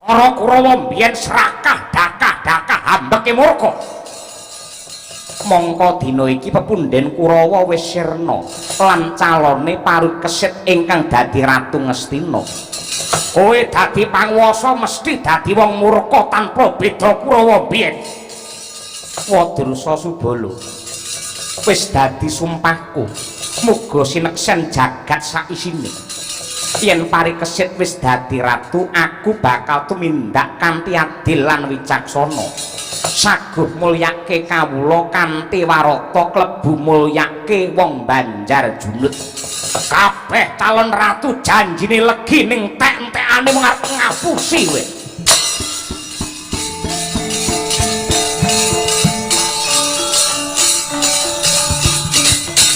Para Kurawa mbiyen serakah dakah-dakah ambeke murka. Mongko dina iki pepundhen Kurawa wis sirna lan calone Parikesit ingkang dadi Ratu Ngastina. Kowe dadi panguwasa mesti dadi wong murka tanpa beda Kurawa mbiyen. Wadrusa Subala, wis dadi sumpahku muga sineksen jagat saisine. Yen Parikesit wis dadi ratu, aku bakal tumindak kanthi adil lan wicaksana. Saguh mulyake kawula kanthi warata klebu mulyake wong Banjar Junud. Kabeh calon ratu janjine legi ning tek-entekane mung arep ngapusi kowe.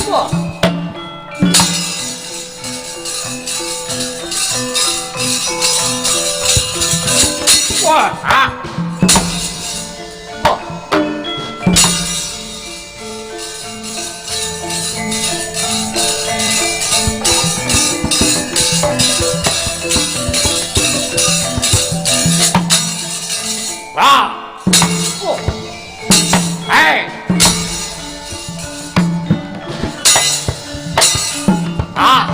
Wah. Wah, ah. Oh. Wah. Oh. Hey. Ah.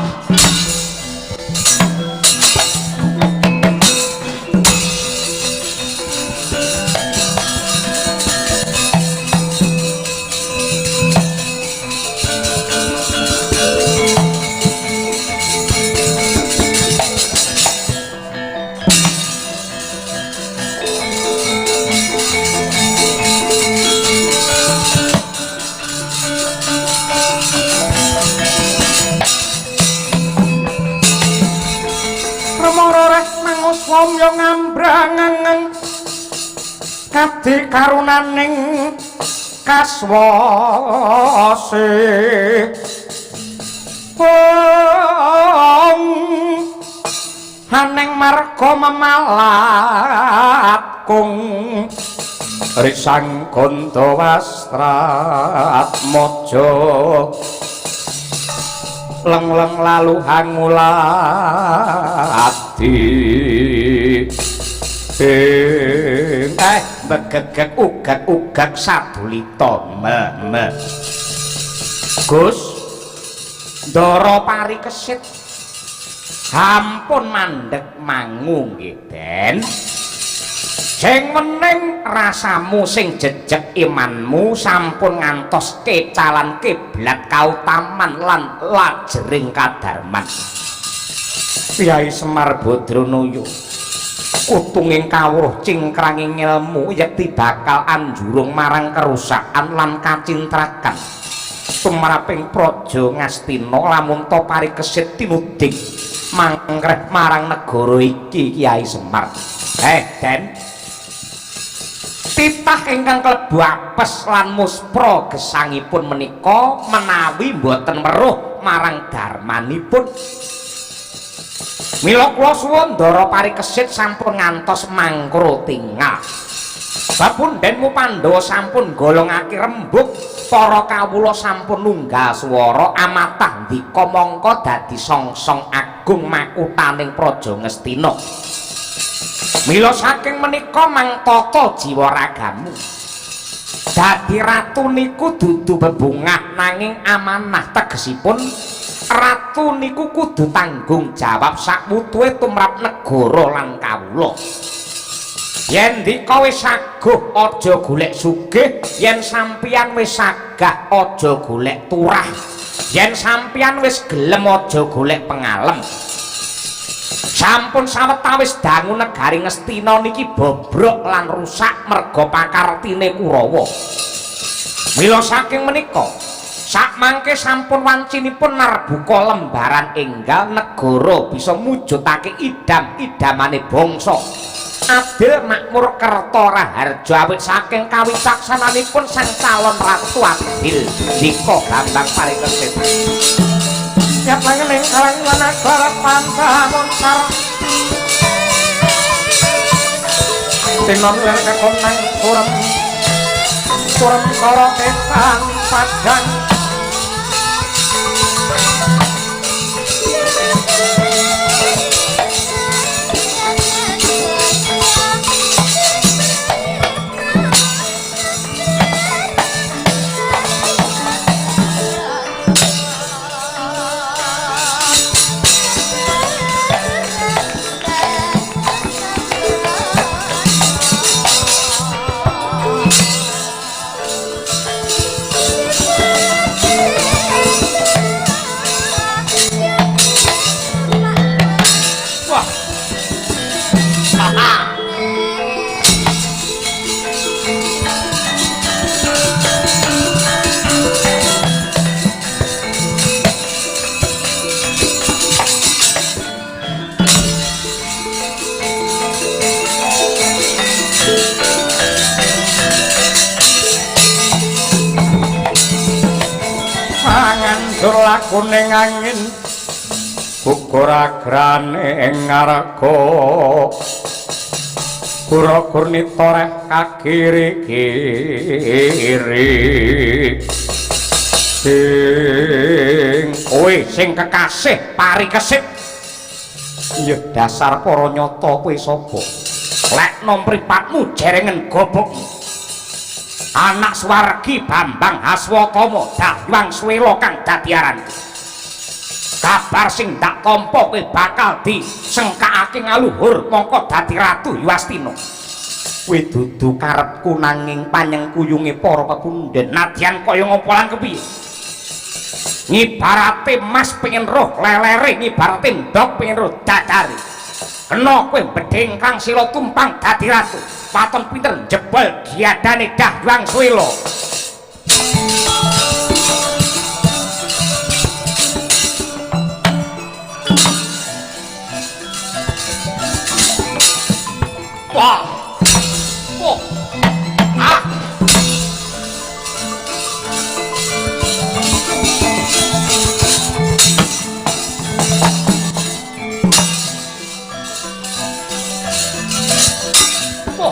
Samya ngambrangeng kadi karunaning kaswase. Om haneng marga memalat kung risang ganda wastratmaja leng-leng lalu hangulati. Begegeg ugag-ugag sadulita me. Gus Ndara Parikesit sampun mandheg mangu nggih Den. Sing wening rasamu sing jejeg imanmu sampun ngantos kecalan kiblat kautaman lan lajering kadarman. Kyai Semar Badranaya kutunging kawruh cingkranging ilmu yekti bakal anjurung marang kerusakan lan kacintrakan tumraping praja Ngastina lamun ta Parikesit tinuding mangkreh marang negara iki Kyai Semar. Den, titah ingkang klebu apes lan muspra gesangipun menika menawi mboten weruh marang darmanipun. Mila kula suwun Ndara Parikesit sampun ngantos mangkro tingal. Bapundhenmu Pandhawa sampun golongake rembug, para kawula sampun nunggal swara amatah ndika mangka dadi songsong agung makutaning praja Ngastina. Mila saking menika mangtata jiwa ragamu. Dadi ratu niku dudu bebungah nanging amanah, tegesipun ratu niku kudu tanggung jawab sakwutuhe tumrap negara lan kawula. Yen ndika wis saguh aja golek sugih, yen sampeyan wis sagah aja golek turah, yen sampeyan wis gelem aja golek pengalem. Sampun sawetawis dangu negari Ngastina niki bobrok lan rusak merga pakartine Kurawa. Mila saking menika sakmangke sampun wancinipun narbuka lembaran enggal negara bisa mujudake idam-idamane bangsa. Adil makmur kerta raharja awit saking kawicaksananipun sang calon ratu adil Dika Bambang Parikesit. Siap langening karang wanagara pancamoncar tinon lir kekonang surem surem sora ketan padang. mlaku ning angin gugur agrane ngarga gura-gurnita reh kagiri-kiri. Sing kowe sing kekasih Parikesit. Iya dasar para nyata kowe sapa? Lekno mripatmu jerengen gobokmu. Anak swargi Bambang Haswatama Dahyang Suwela kang dadi aranku. Kabar sing dak tampa kowe bakal disengkakake ngaluhur mongko dadi ratu Yuastina. Kowe dudu karepku nanging panyengkuyunge para pepundhen. Nadyan kaya ngapa lan kepiye? Ngibarate mas pengen roh lelere, ngibarate ndok pengen roh dadare. Kena kowe bedheng kang sila tumpang dadi ratu. Waton pinter njebol giadane Dahyang Suwela. Wah. Oh. Ah. Oh.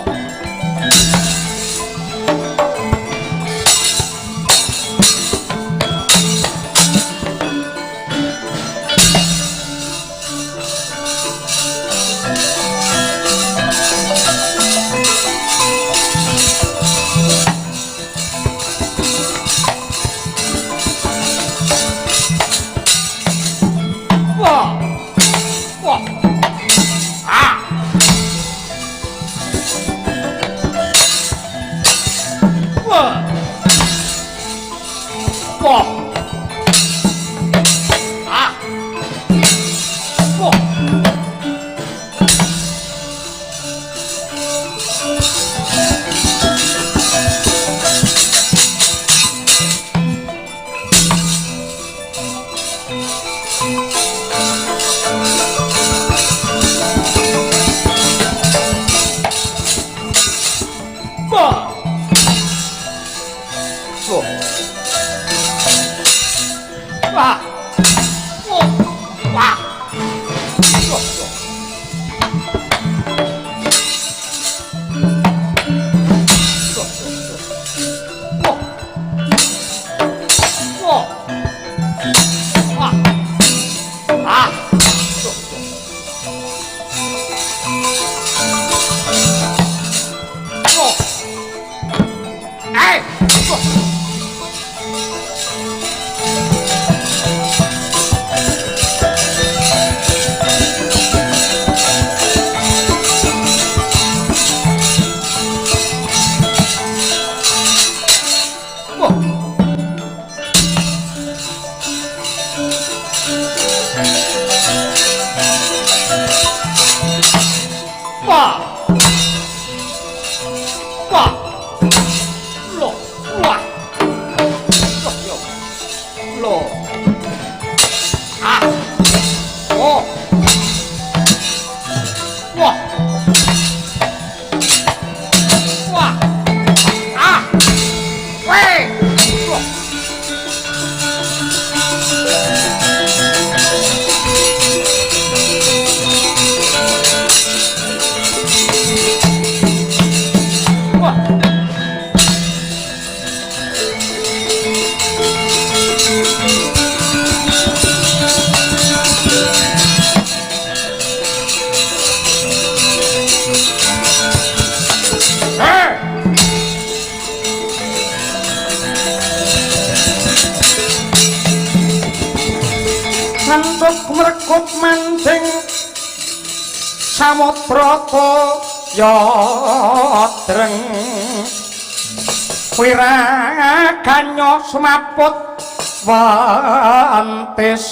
Wah. Wah. Ah. Wah. Wah. Ah. Wah. Wah. Wah. Wah. Wah. Wah. Wah. Wah. Wah. Wah. Ah. Wah. Eh. Wah. Wah. Wah. Wah. Loh. Wah. Loh, yo. Loh. Ah. Oh. Wah. Wah. Ah. Weh. Loh. Wah. Eh. Santuk mrekut mancing samudra yadreng wiraganya semaput wantis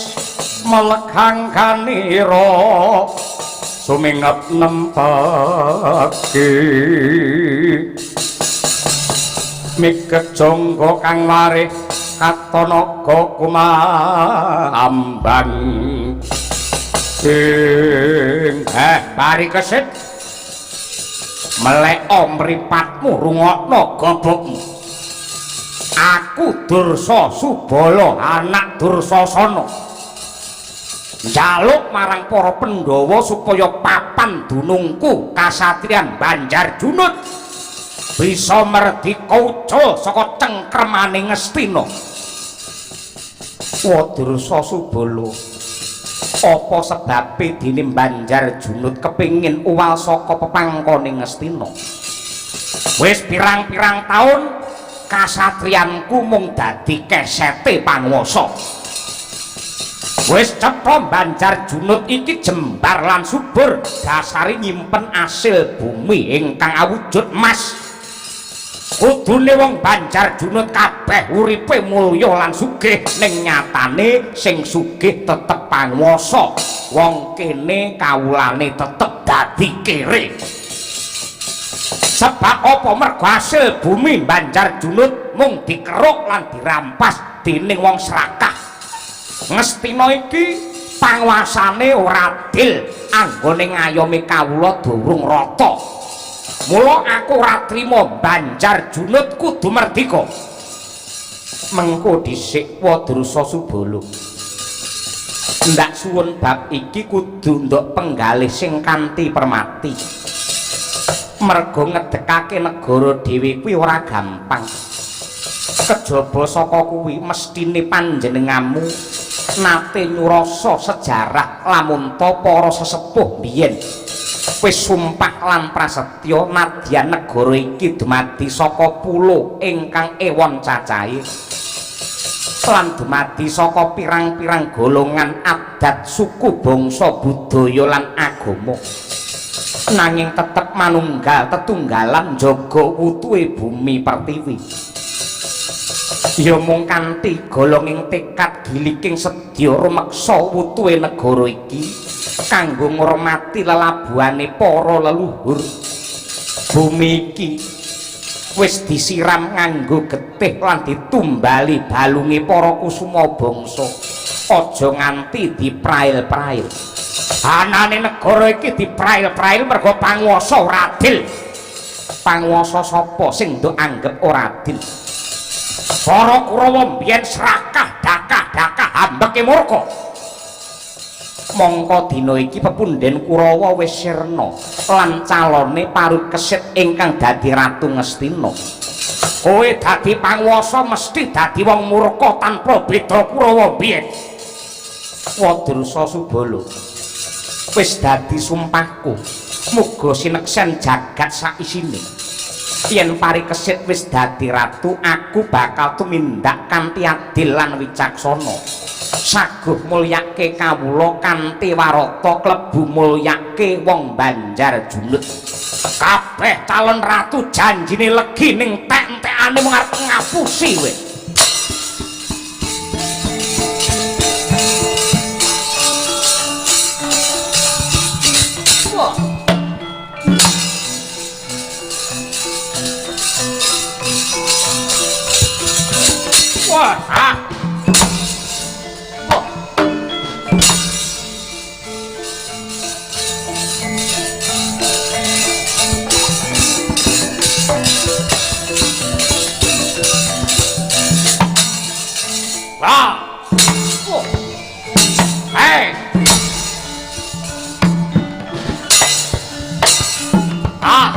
melegang ganira sumingep nempeki miket jangga kang warih katanaga kumambang. Ing Parikesit meleko mripatmu rungokno gobokmu. Aku Aku Dursa Subala, anak Dursasana, njaluk marang para Pandhawa supaya papan dunungku kasatriyan Banjar Junut bisa merdika ucul saka cengkremane Ngastina. Wa Dursa Subala, apa sebabe dene Banjar Junut kepingin uwal saka pepangkone Ngastina? Wis pirang-pirang taun kasatriyanku mung dadi kesete panguwasa. Wis cetha Banjar Junut iki jembar lan subur, dasare nyimpen asil bumi ingkang awujud emas. Kudune wong Banjar Junut kabeh uripe mulya lan sugih, ning nyatane sing sugih tetep panguwasa. Wong kene kawulane tetep dadi kere. Sebab apa? Mergo hasil bumi Banjar Junut mung dikeruk lan dirampas dening wong serakah. Ngastina iki panguasane ora adil, anggone ngayomi kawula durung rata. Mula aku ora trima Banjar Junut kudu merdika. Mengko dhisik wa Dursa Subala, ndak suwun bab iki kudu ndok penggalih sing kanthi permati. Mergo ngedekake negara dhewe kuwi ora gampang. Kejaba saka kuwi mesthine panjenenganmu nate nyurasa sejarah lamun ta para sesepuh biyen wis sumpah lan prasetya nadyan negara iki dumadi saka pulo ingkang ewon cacahe lan dumadi saka pirang-pirang golongan adat, suku, bangsa, budaya lan agama, nanging tetep manunggal tetunggalan njaga wutuhe bumi pertiwi. Ya mung kanthi golonging tekad giliking sedya rumeksa wutuhe negara iki kanggo ngurmati lelabuhane para leluhur. Bumi iki wis disiram nganggo getih lan ditumbali balunge para kusuma bangsa. Aja nganti diprail-prail. Anane negara iki diprail-prail mergo panguwasa ora adil. Panguwasa sapa sing ndok anggep ora adil? Para Kurawa mbiyen serakah dakah-dakah ambeke murka. Mongko dina iki pepunden Kurawa wis sirna lan calone Parikesit ingkang dadi ratu Ngastina. Kowe dadi panguwasa mesti dadi wong murka tanpa beda Kurawa mbiyen. Wa Dursa Subala, wis dadi sumpahku muga sineksen jagat saisine. Yen Parikesit wis dadi ratu, aku bakal tumindak kanthi adil lan wicaksana. Saguh mulyake kawula kanthi warata klebu mulyake wong Banjar Junut. Kabeh calon ratu janjine legi ning tek-entekane mung arep ngapusi kowe. Wah. Wah, ah. Wah. Wah. Wah. Hey. Ah.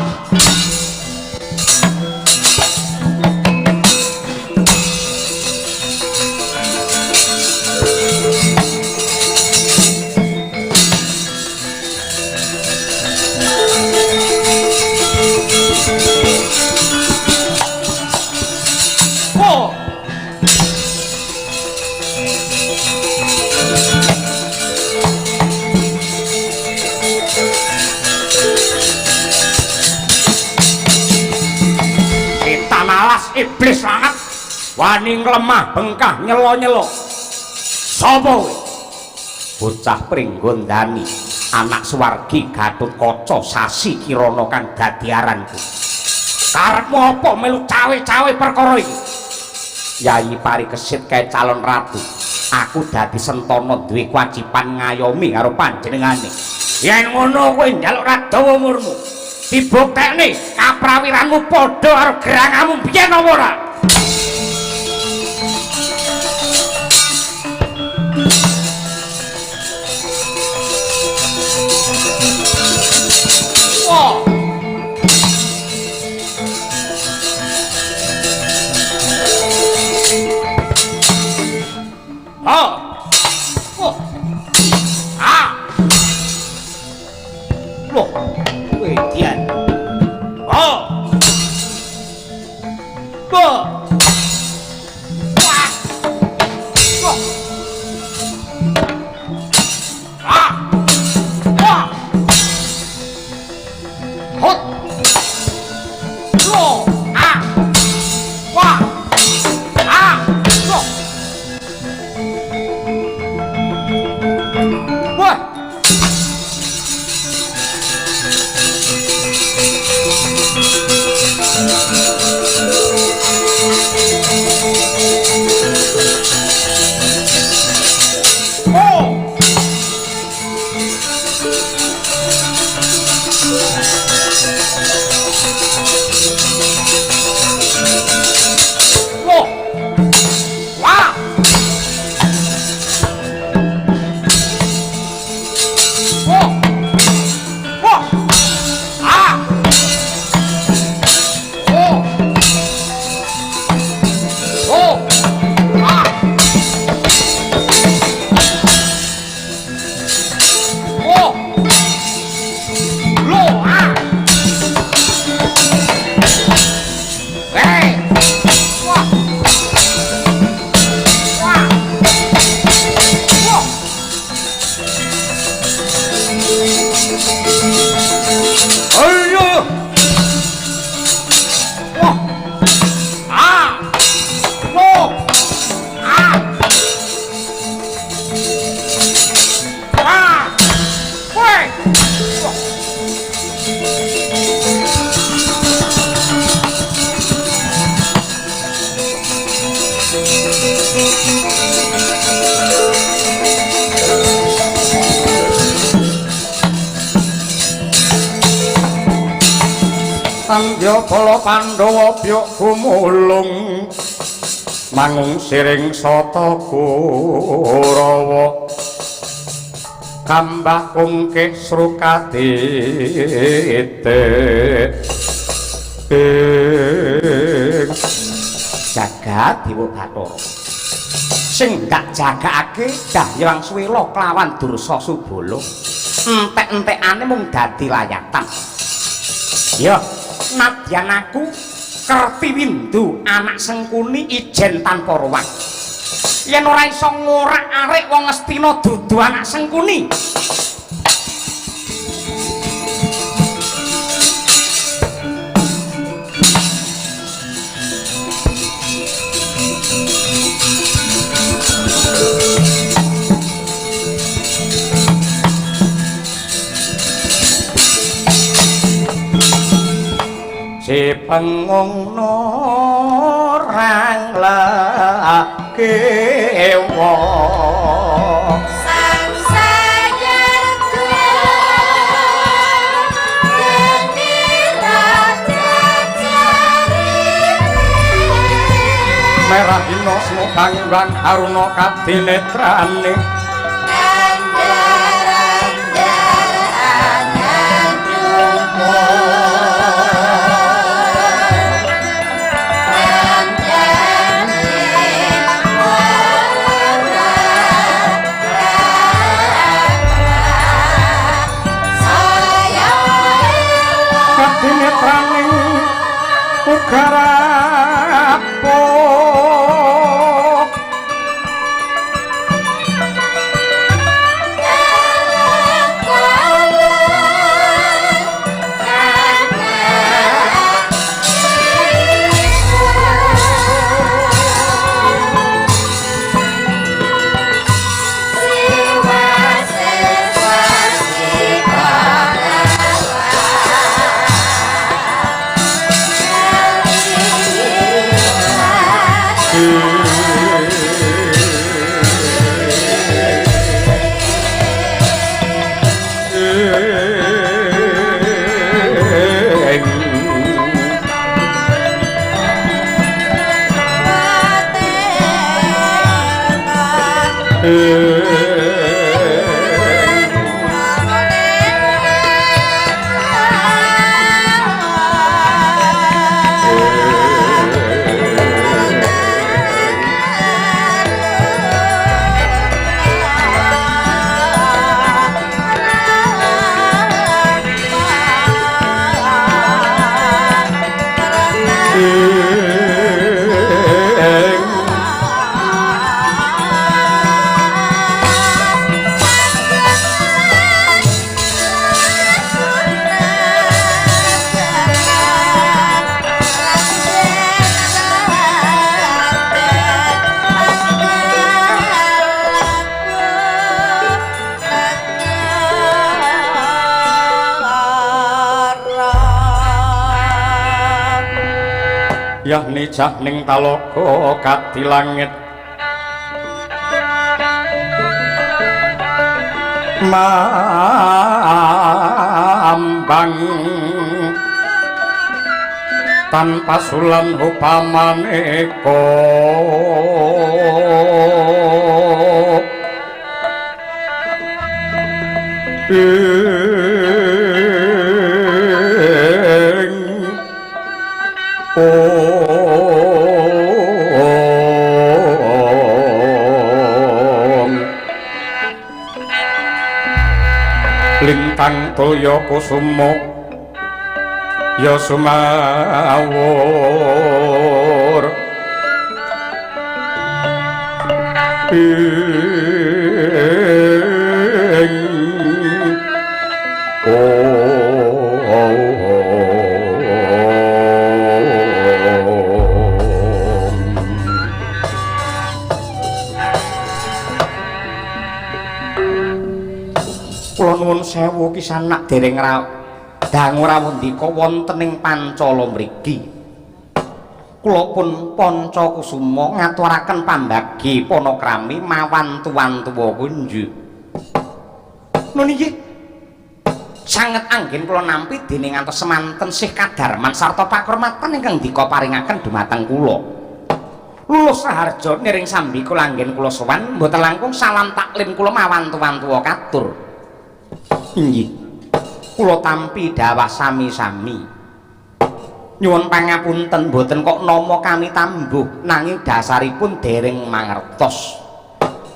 Iblis langat wani nglemah bengkah nyelo-nyelo. Sapa kowe? Bocah Pringgondani, anak swargi Gatotkaca Sasi Kirana kang dadi aranku. Karepmu apa melu cawe-cawe perkara iki? Yayi Parikesit kae calon ratu. Aku dadi sentana duwe kewajiban ngayomi karo panjenengane. Yen ngono kowe njaluk ra dawa umurmu. Dibuktekne kaprawiranmu padha karo gerangamu biyen apa ora? Tandya bala Pandhawa byuk gumulung mangung siring sata Kurawa kambah kungkih srukadite ing Jagat Dewa Bathara sing gak jagakake Dahyang Suwela kelawan Dursa Subala entek-entekane mung dadi layatan. Ya, nadyan aku Kerti Windu anak Sengkuni ijen tanpa ruwat. Yen ora iso ngorak-arik wong Ngastina dudu anak Sengkuni. Si pengung norang lakewa Sang sayerga geni raja jarine merah dina smokang aruna kadinetrane kadinetraning ugarapo Yahni jahning talaga kadilangit mambang tanpa sulan upamaneka ing lintang toya kusuma ya sumawur ing Kula nuwun sewu kisanak dereng dangu rawuh ndika wonten ing Pancala mriki. Kula pun Panca Kusuma ngaturaken pambagi panakrami mawan tuwan tuwa kunju. Nun inggih. Sanget anggen kula nampi dene ngantos semanten sih kadarman sarta pakurmatan ingkang dika paringaken dumateng kula. Lulus raharja niring sambi kula anggen kula sowan mboten langkung salam taklim kula mawantu-wantu katur. Inggih. Kula tampi dawah sami-sami. Nyuwun pangapunten mboten kok nama kami tambuh nanging dasaripun dereng mangertos.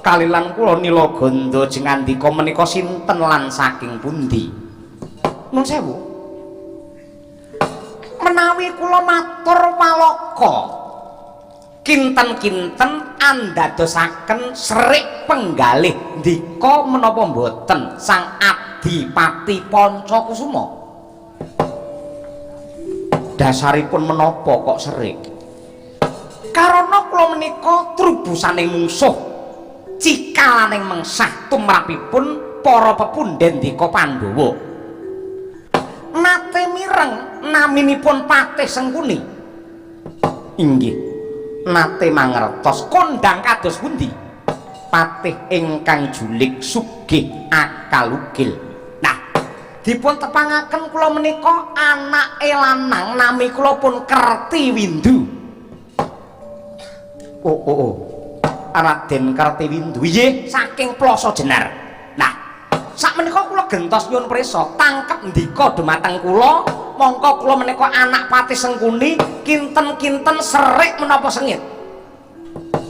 Kalilan kula nila gandha jengandika menika sinten lan saking pundi? Nun sewu. Menawi kula matur waloka kinten-kinten andadosaken serik penggalih ndika menapa mboten Sang Adipati Pancakusuma? Dasaripun menapa kok serik? Karana kula menika trubusaning mungsuh cikalaning mengsah tumrapipun para pepundhen Dika Pandhawa. Nate mireng naminipun Patih Sengkuni. Inggih, nate mangertos kondhang kados pundi? Patih ingkang julik sugih akalugil. Nah, dipun tepangaken kula menika anake lanang nami kula pun Kertiwindu. Oh oh oh. Raden Kertiwindu inggih saking Plaza Jenar. Nah, sakmenika kula gentos nyuwun prisa tangkep ndika dumateng kula, mongko kula menika anak Patih Sengkuni kinten-kinten serik menapa sengit.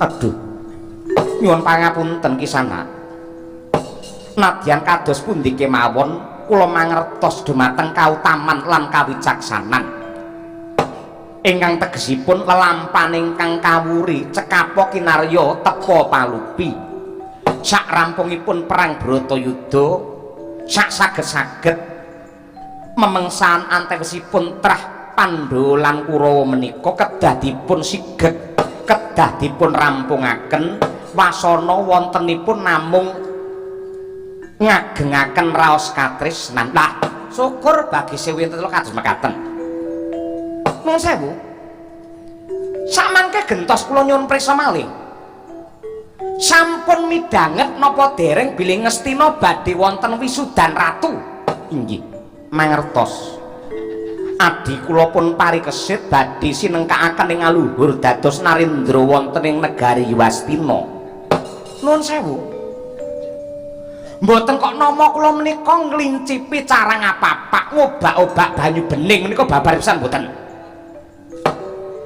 Aduh. Nyuwun pangapunten kisana. Nadyan kados pundi kemawon kula mangertos dumateng kautaman lan kawicaksanan. Ingkang tegesipun lelampahan ingkang kawuri cekapo kinarya tepa palupi. Sak rampungipun perang Bratayuda sak saged-saged memengsan antewisipun trah Pandhawa lan Kurawa menika kedah dipun sigeg, kedah dipun rampungaken wasana wontenipun namung ngagengaken raos katresnan. Lah, syukur bagi sewinten kados mekaten. Nuwun sewu. Samangke gentos kula nyuwun prisa malih. Sampun midhanget napa dereng bilih Ngastina badhe wonten wisudan ratu? Inggih, mangertos. Adi kula pun parikesit badhe sinengkakaken ing aluhur dados narendra wonten ing negari Wastina. Nuwun sewu. Mboten kok nama kula menika nglincipi cara ngapapak ngobak-obak banyu bening menika babar pisan mboten.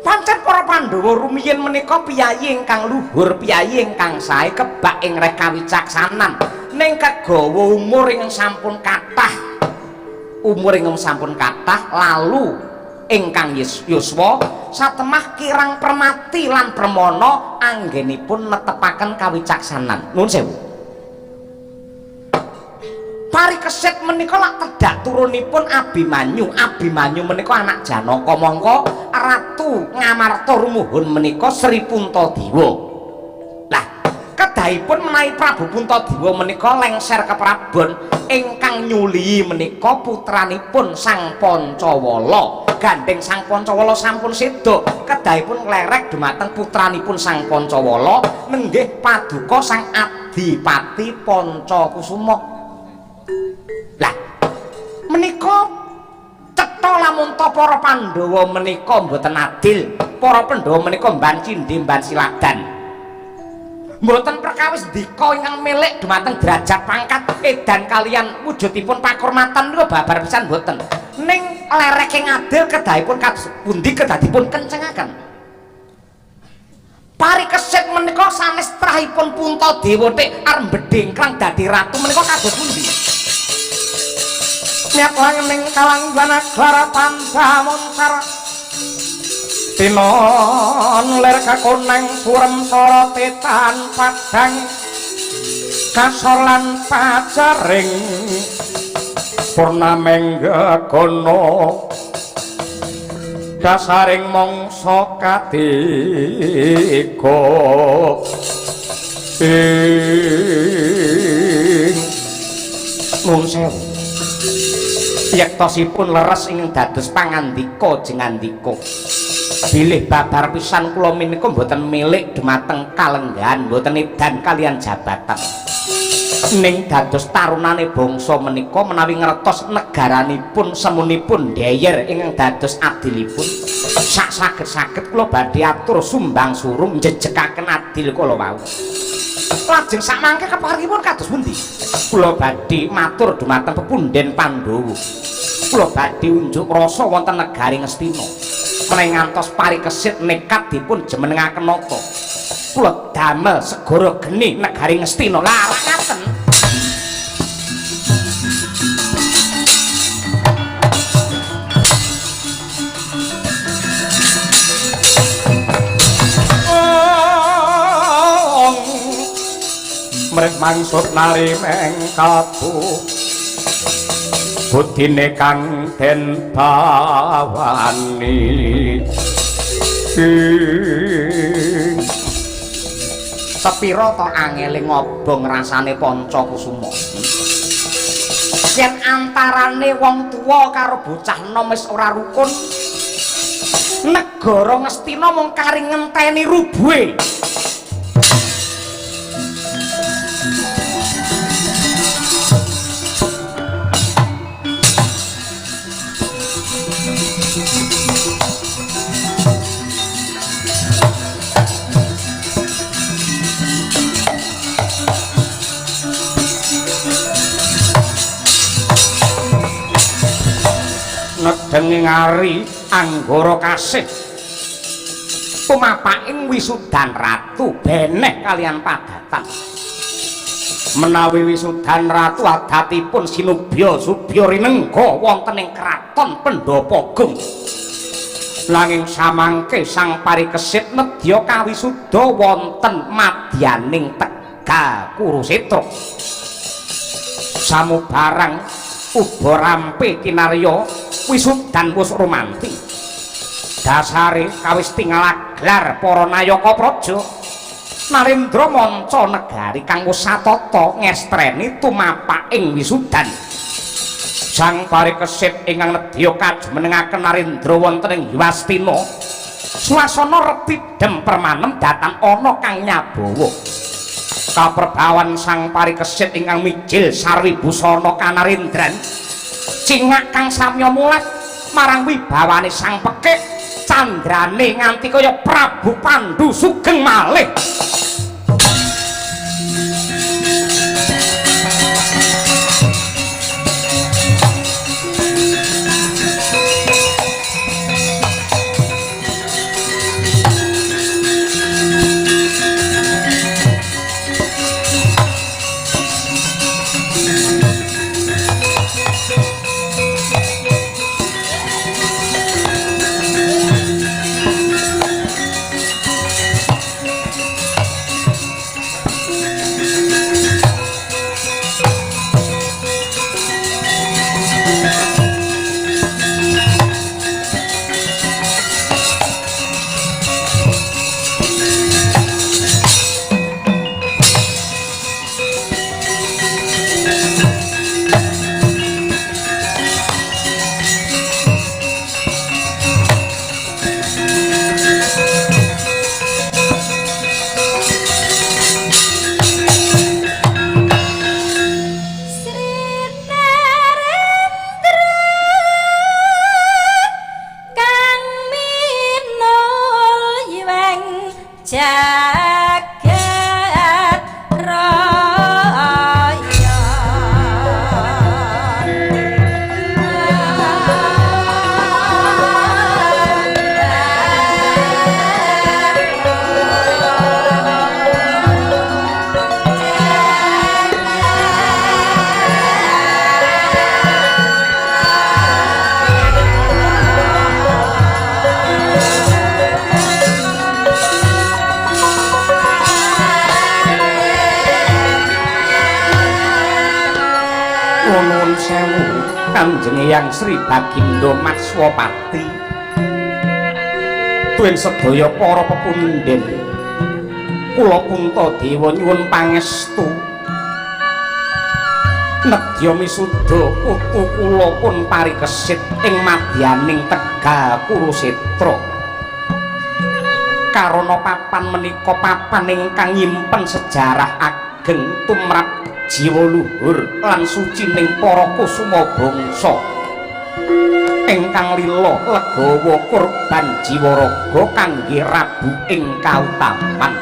Pancen para Pandhawa rumiyin menika piyayi ingkang luhur, piyayi ingkang sae kebak ing reh kawicaksanan. Ning kegawa umur ingkang sampun kathah. Umur ingkang sampun kathah lalu ingkang yuswa satemah kirang permati lan permana anggenipun netepaken kawicaksanan. Nuwun sewu. Parikesit menika lak tedhak turunipun Abimanyu. Abimanyu menika anak Janaka, mongko Ratu Ngamarta rumuhun menika Sri Puntadewa. Lah, kedahipun menawi Prabu Puntadewa menika lengser ke Prabon ingkang nyulihi menika putranipun Sang Pancawala. Gandeng Sang Pancawala sampun seda, kedahipun nglerek dumateng putranipun Sang Pancawala nenggih paduka Sang Adipati Pancakusuma. Lah, menika cetha lamun ta para Pandhawa menika mboten adil. Para Pandhawa menika mban cindhe mban siladan. Mboten perkawis ndika ingkang milik dumateng derajat pangkat edan kalian wujudipun pakurmatan niku babar pisan mboten. Ning lereke ngadil kedahipun kados pundi kedah dipun kencengaken. Parikesit menika sanes trahipun Puntadewa tik arep mbedhengklang dadi ratu menika kados pundi? Niat langing kalang banagara pancamoncar tinon lir kakonang surem sorote tan padang kasor lan pajaring purnameng gegono dasaring mangsa katiga ing. Nuwun sewu. Yektosipun leres ingkang dados pangandika jengandika. Bilih babar pisan kula menika mboten milik dumateng kalenggahan, mboten edan kalian jabatan. Ning dados tarunane bangsa menika menawi ngertos negaranipun semunipun deyer ingkang dados adilipun, sak saged-saged kula badhe atur sumbang surung njejekaken adil kala wau. Lajeng samangke keparengipun kados pundi? Kula badhe matur dumateng pepunden Pandhawa. Kula badhe unjuk rasa wonten negari Ngastina. Menawi ngantos parikesit nekat dipun jumenengaken nata, kula damel segara geni negari Ngastina. Lah lak ngaten. Mrih mangsut nari mengkalbu budine kang den bawani. Sepira to angele ngobong rasane Panca Kusuma? Yen antarane wong tuwa karo bocah enom wis ora rukun, negara Ngastina mung kari ngenteni rubuhe. Nedhengi ngari anggara kasih tumapaking wisudan ratu beneh kalian padatan. Menawi wisudan ratu adatipun sinubya subya rinengga wonten ing kraton Pendhapa Agung. Nanging samangke sang parikesit nedya kawisuda wonten madyaning Tegal Kurusetra. Samubarang uba rampe kinarya wisudan wus rumanti. Dasare kawis tingal aglar para nayaka praja. Narendra manca negari kang wis satata ngestreni tumapaking wisudan. Sang parikesit ingkang nedya kajumenengaken Narendra wonten ing Wastina. Swasana retidem permanem datan ana kang nyabawa. Kaperbawan sang parikesit ingkang mijil sarwi busana kanarendran, cingak kang samya mulat marang wibawane sang pekik, candrane nganti kaya Prabu Pandu sugeng malih. Nuwun sewu Kanjeng Eyang Sri Bagindo Matswapati, tuwin sedaya para pepunden, kula Puntadewa nyuwun pangestu nedya misuda putu kula pun parikesit ing madyaning Tegal Kurusetra. Karana papan menika papan ingkang nyimpen sejarah ageng tumrap Jiwa luhur lan sucining para kusuma bangsa ingkang lila legawa kurban jiwa raga kangge rabu ing kautaman.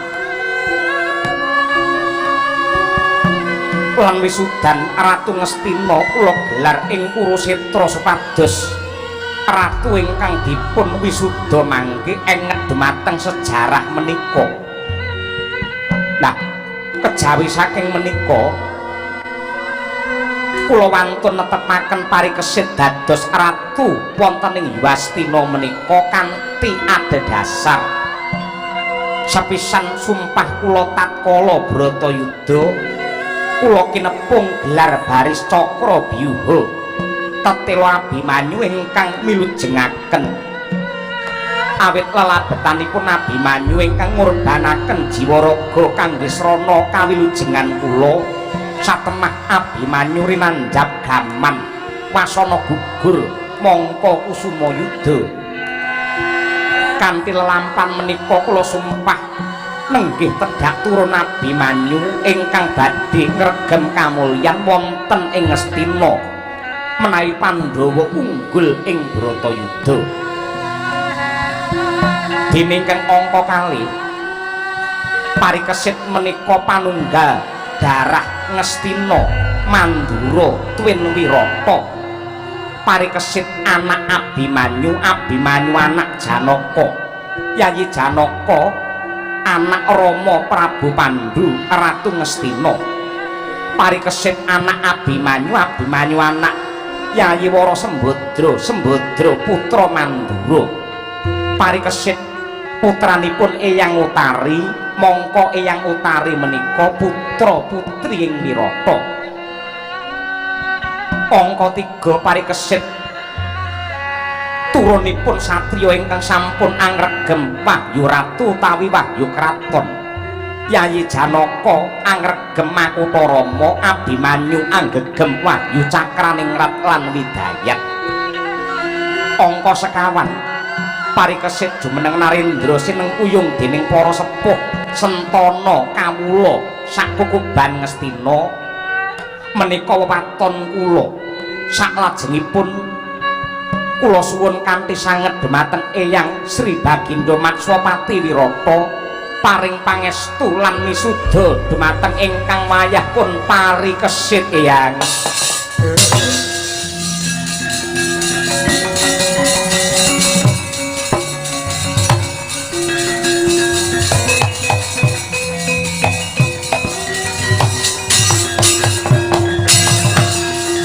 Lan wisudan Ratu Ngastina kula gelar ing Kurusetra supados ratu ingkang dipun wisuda mangke enget dumateng sejarah menika. Nah, kejawi saking menika kula wantun netepaken parikesit dados ratu wonten ing Wastina menika kanthi adhedhasar sepisan sumpah kula tatkala Bratayuda kula kinepung gelar baris cakra byuha tetela Abimanyu ingkang milujengaken awit lelabetanipun Abimanyu ingkang ngurbanaken jiwa raga kangge srana kawilujengan kula. Satemah Abimanyu rinanjap gaman wasana gugur mangka kusuma yuda. Kanthi lelampan menika kula sumpah nenggih tedhak turun Abimanyu ingkang badhe ngregem kamulyan wonten ing Ngastina menawi Pandhawa unggul ing Bratayuda. Dene ingkang angka kalih parikesit menika panunggal darah Ngastina Mandura Twin Wirata. Parikesit anak Abimanyu, Abimanyu anak Janaka, Yayi Janaka anak Rama Prabu Pandu Ratu Ngastina. Parikesit anak Abimanyu, Abimanyu anak Yayi Wara Sembadra, Sembadra putra Mandura. Parikesit putranipun Eyang Utari, mongko Eyang Utari menika putra putri ing Wirata. Angka 3 parikesit turunipun satriya ingkang sampun angregem wahyu ratu utawi wahyu kraton. Yayi Janaka angregem makutha Rama, Abimanyu anggegem wahyu cakraningrat lan widayat. Angka sekawan parikesit jumeneng Narendra sinengkuyung dening para sepuh sentana kawula sakukuban Ngastina menika wewaton kula. Saklajengipun kula suwun kanthi sanget dhumateng Eyang Sri Bagindo Matswapati Wirata paring pangestu lan misuda dhumateng ingkang wayah pun parikesit Eyang.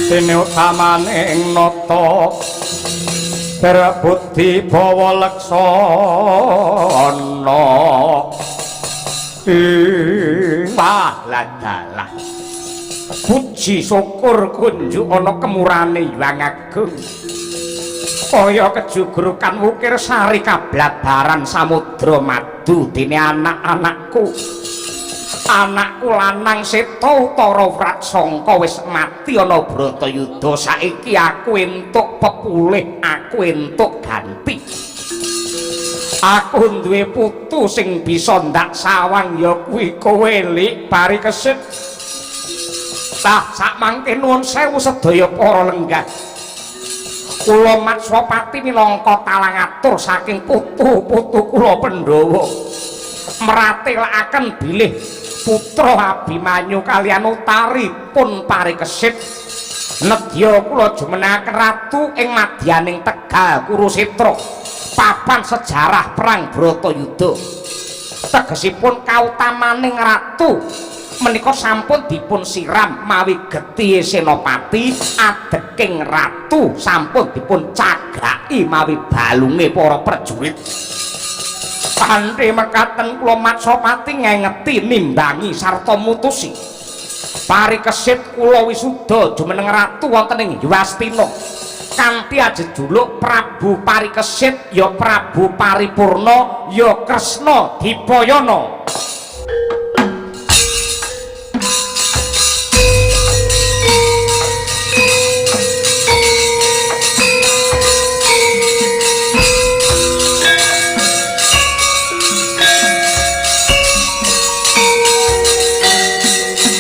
Dene utamaning nata berbudi bawa leksana. Wah ladalah puji syukur kunjuk ana kemurane Hyang Agung kaya kejugrukan wukir sari kablabaran samudra madu dene anak-anakku. Anakku lanang Seta Utara Wratsangka wis mati ana Bratayuda, saiki aku entuk pepulih, aku entuk ganti. Aku duwe putu sing bisa ndak sawang ya kuwi kowe Lik Parikesit. Tah sakmangke nuwun sewu sedaya para lenggah. Kula Matswapati minangka talang atur saking putu-putu kula Pandhawa meratelakaken bilih putra Abimanyu kaliyan Utari pun parikesit nedya kula jumenengaken ratu ing madyaning Tegal Kurusetra papan sejarah perang Bratayuda. Tegesipun kautamaning ratu menika sampun dipun siram mawi getihe senopati adeking ratu sampun dipun cagaki mawi balunge para prajurit. Kanthi mekaten kula Matswapati ngengeti nimbangi sarta mutusi parikesit kula wisuda jumeneng ratu wonten ing Wastina kanthi ajejuluk Prabu Parikesit ya Prabu Paripurna ya Kresna Dipayana.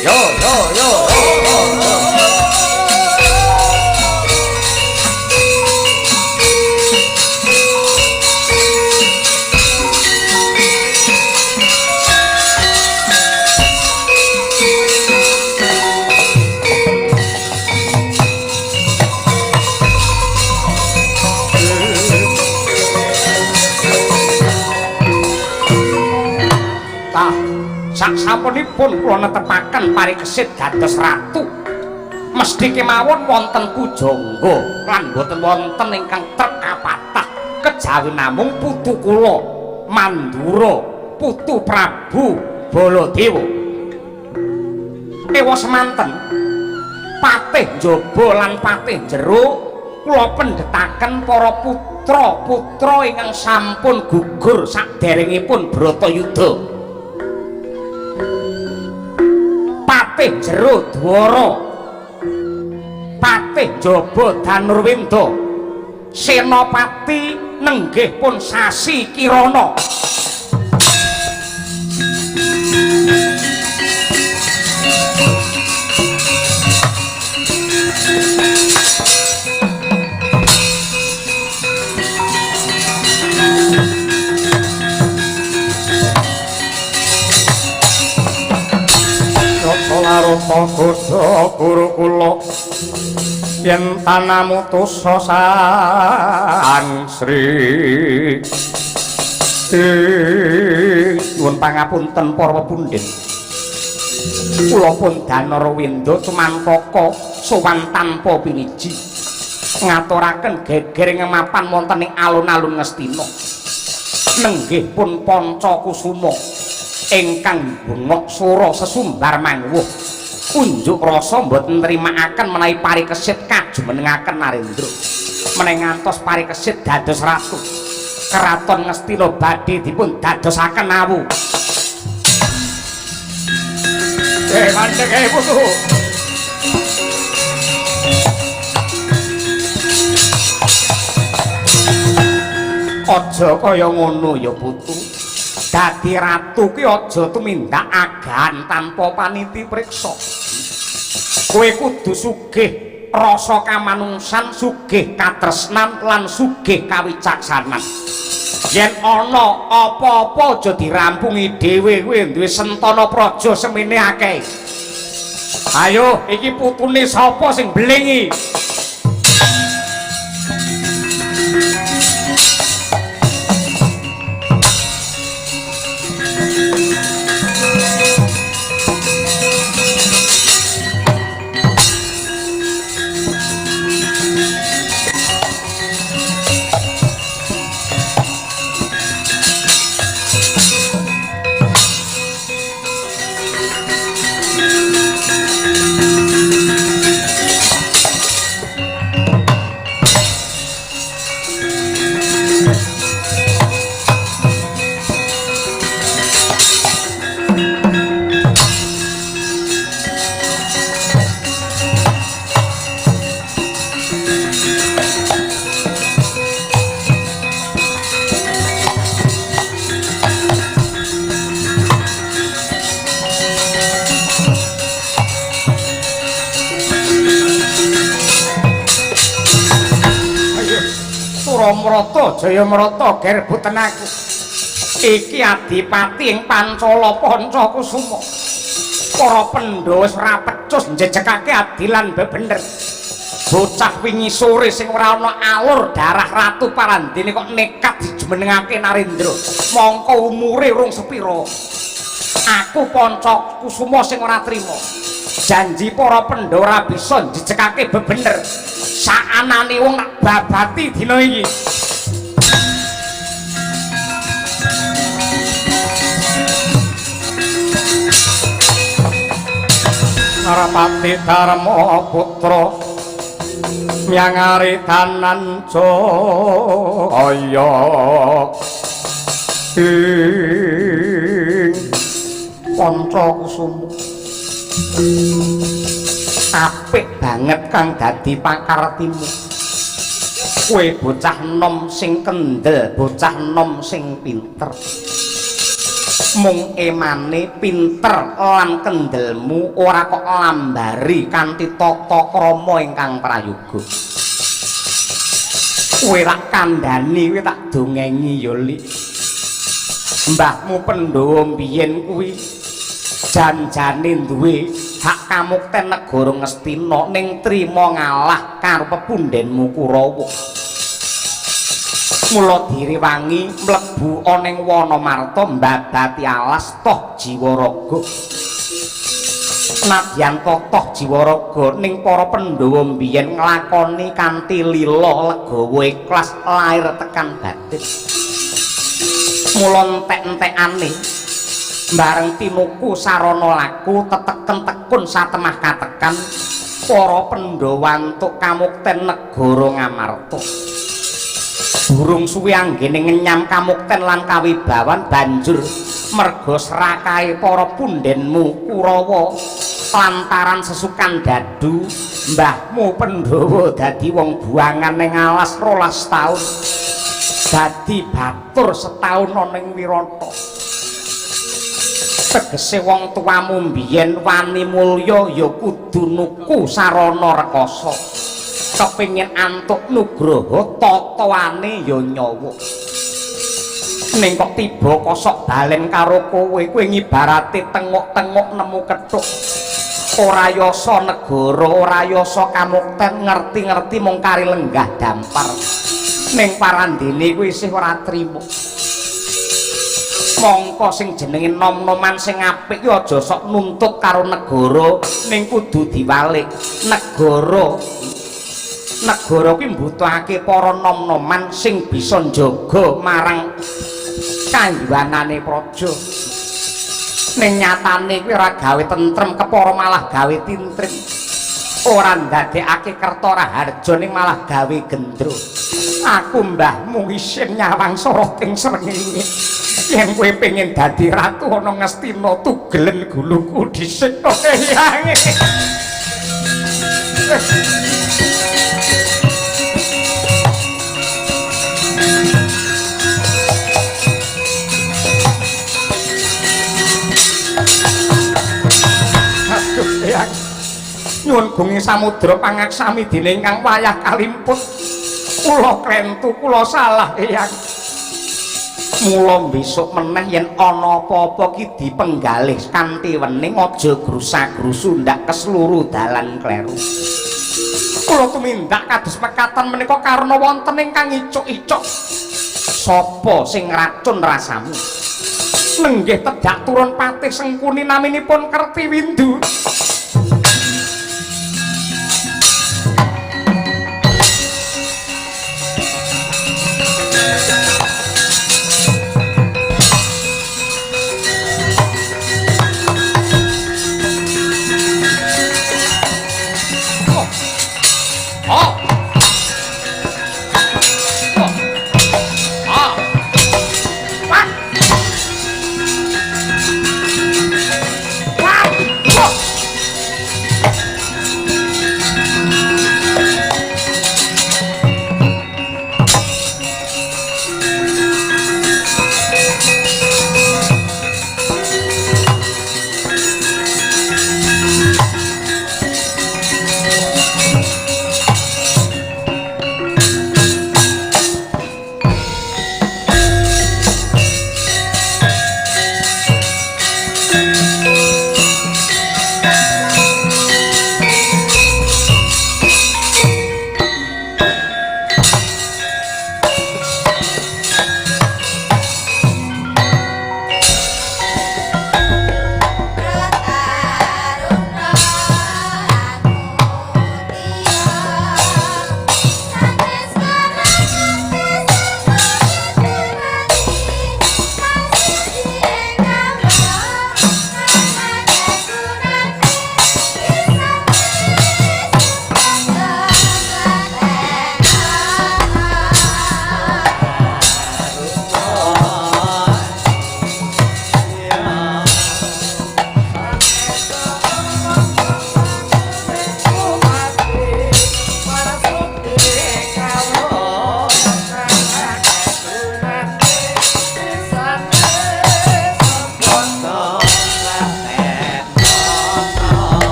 Yo yo yo. Saderengipun kula netepaken Parikesit dados ratu, mesthi kemawon wonten pujangga lan boten wonten ingkang trep kapatah kejawi namung putu kula Mandura, putu Prabu Baladewa. Ewa semanten patih njaba lan patih jero kula pendhetaken para putra-putra ingkang sampun gugur saderengipun Bratayuda. Patih jero Dwara, patih njaba Danurwenda, senopati nenggih pun Sasi Kirana. Larata godha gurukula yen tanamutusa sang Sri. Nyuwun pangapunten para pepundhen, kula pun Danarwenda cumantaka sowan tanpa piniji ngaturaken geger ing mapan wonten ing alun-alun Ngastina. Nenggih pun Panca Kusuma ingkang bengok swara sesumbar mangwuh unjuk rasa mboten nrimakaken menawi Parikesit kajumenengaken Narendra menawi ngantos Parikesit dados ratu. Keraton Ngastina badhe dipun dadosaken awu. Mandheke putu. Aja kaya ngono ya putu. Dadi ratu ki aja tumindak agan tanpa paniti priksa. Kowe kudu sugih rasa kamanungsan, sugih katresnan lan sugih kawicaksanan. Yen ana apa-apa aja dirampungi dhewe, kowe duwe sentana praja semene akeh. Ayo, iki putune sapa sing blingi? Suramrata Jayamrata gerbuten aku. Iki adipati ing Pancala Pancakusuma. Para Pandhawa wis ora pecus njejekake adilan bebener. Bocah wingi sore sing ora ana alur darah Ratu Parandene kok nekat dijumenengake Narendra. Mongko umure urung sepira. Aku Pancakusuma sing ora trima. Janji para Pandhawa ora bisa njejekake bebener. Saanane wong tak babati dina iki. Narapati Darma Putra myangari tanan jaya ing Pancakusuma. Apik banget kang dadi pakartimu. Kowe bocah nom sing kendel, bocah nom sing pinter. Mung emane pinter lan kendelmu ora kok lambari kanthi tata krama ingkang prayoga. Kowe tak kandhani, kowe tak dongengi ya, Lik. Mbahmu Pandhawa mbiyen kuwi janjane duwe hak kamukten negara Ngastina ning trima ngalah karo pepundhenmu Kurawa. Mula direwangi mlebu ana ing Wanamarta mbabati alas toh jiwa raga. Nadyan totoh jiwa raga ning para Pandhawa mbiyen nglakoni kanthi lila legawa ikhlas lair tekan batin. Mula entek-entekane bareng tinuku sarana laku teteken tekun satemah katekan para Pandhawa antuk kamukten negara Ngamarta. Durung suwe anggene ngenyam kamukten lan kawibawan banjur merga serakahe para pundhenmu Kurawa lantaran sesukan dadu mbahmu Pandhawa dadi wong buangan ning alas 12 taun, dadi batur setaun ana ing Wirata. Tegese wong tuamu mbiyen wani mulya ya kudu nuku sarana rekasa, kepengin antuk nugraha tataane ya nyawa. Ning kok tiba kosok balen karo kowe, kowe ngibarate tenguk-tenguk nemu kethuk. Ora yasa negara, ora yasa kamukten, ngerti-ngerti mung kari lenggah dampar. Ning parandene kuwi isih ora trima. Mongko sing jenenge nom-noman sing apik ki aja sok nuntut karo negara, ning kudu diwalik. Negara negara kuwi mbutuhake para nom-noman sing bisa njaga marang kayuwanane praja. Ning nyatane kuwi ora gawe tentrem, kepara malah gawe tintrim. Ora ndadekake kerta raharja ning malah gawe gendro. Aku mbahmu isin nyawang soroting srengenge. Yen kowe pengin dadi ratu ana Ngastina tugelen guluku dhisik. Eyange. Aduh, Eyang. Nyuwun gunging samudra pangaksami dene ingkang wayah kalimput. Kula klentu, kula salah, Eyang. Mula besok meneh yen ana apa-apa ki dipenggalih kanthi wening, aja grusa-grusu ndak kesluru dalan kleru. Kula tumindak kados mekaten menika karena wonten ingkang icuk-icuk. Sapa sing ngracun rasamu? Nenggih tedhak turun patih Sengkuni naminipun Kertiwindu.